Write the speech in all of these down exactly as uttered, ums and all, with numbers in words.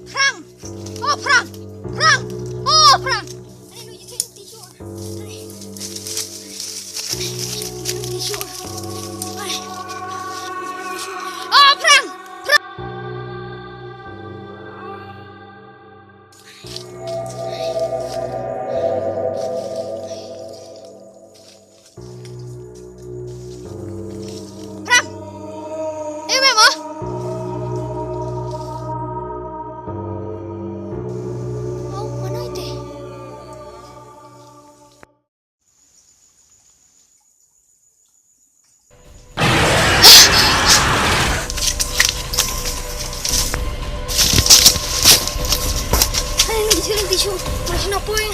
Phrang! Oh, phrang! Phrang! Oh, phrang! Oh, phrang! Phrang! Ei, mem, oh! Oh, mana ite? Ay, nanti siya, nanti siya. Masih na po eh.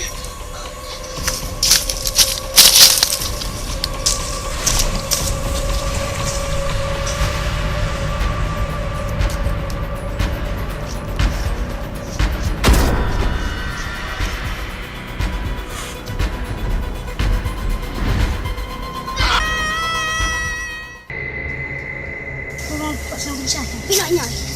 Tolong, pasang bisa. Pina nyai.